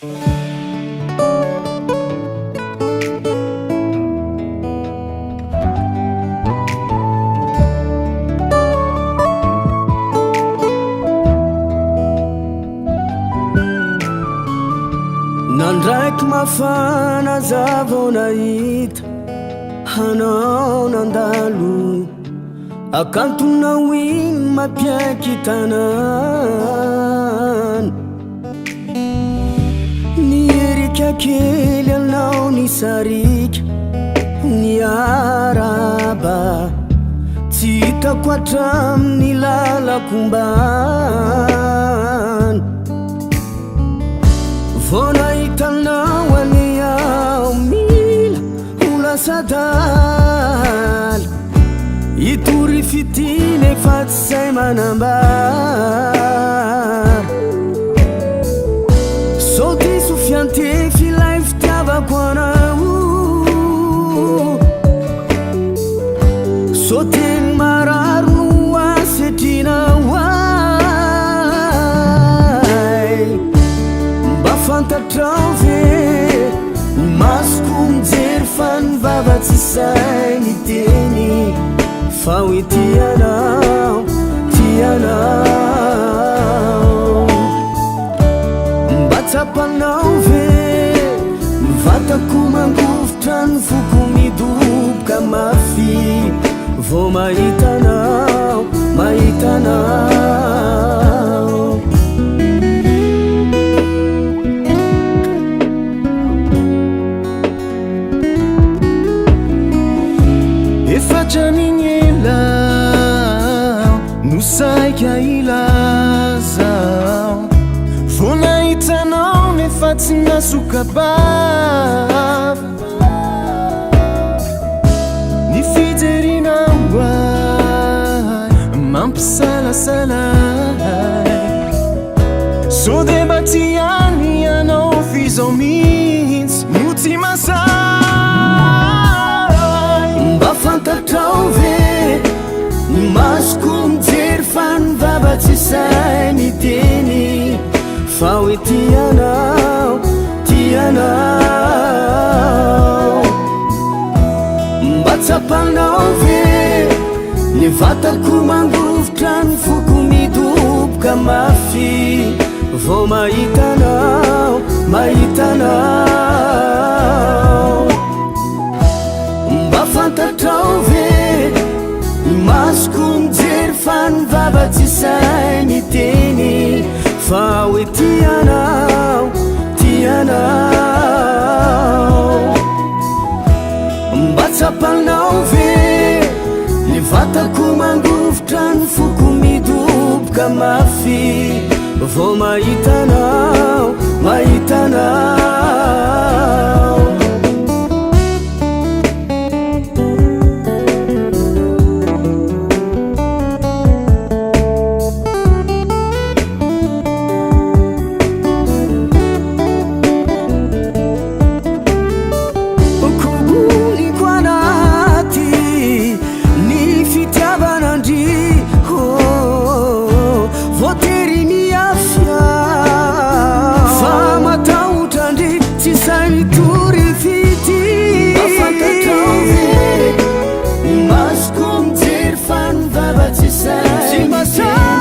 Nandraiky mafana za vao nahita anao nandalo Akantonao iny mampiaiky tanàna Nierika kely anao nisarika niarahaba Tsy hitako hatramin'ny lalako ombana Vao nahita anao anie aho mila ho lasa adala Hitory fitia nefa tsy sahy manambara Sao diso fiantefy ilay fitiavako anao Sao teny marary no asetrinao ahy Mba fantatrao ve ny masoko mijery fa ny vava tsy sahy miteny Fa hoe tia anao, tia anao Mba tsapanao ve ny vatako mangovitra ny foko midoboka mafy Vao mahita anao, mahita anao. Efa hatramin'ny ela no saika hilaza Vao nahita anao nefa tsy nasoka-bava Ny fijerinao ahy mampisalasala ahy Sao dia mba tiany ianao f'izao mihitsy no tsy mahasahy Mba fantatrao ve ny masoko mijery fa ny vava tsy sahy miteny Fa hoe tia anao, tia anao Mba tsapanao ve ny vatako mangovitra ny foko midoboka mafy Vao mahita anao, mahita anao Mba fantatrao ve ny masoko mijery fa ny vava tsy sahy miteny Fa hoe tia anao, tia anao Mba tsapanao ve ny vatako mangovitra ny foko midoboka mafy Vao mahita anao, mahita anao. Koboliko anaty ny fitiavana ndry oh, voatery miafy fa matahotra ndry tsy sahy mitory fitia. Mba fantatrao ve ny masoko mijery fa ny vava tsy sahy miteny.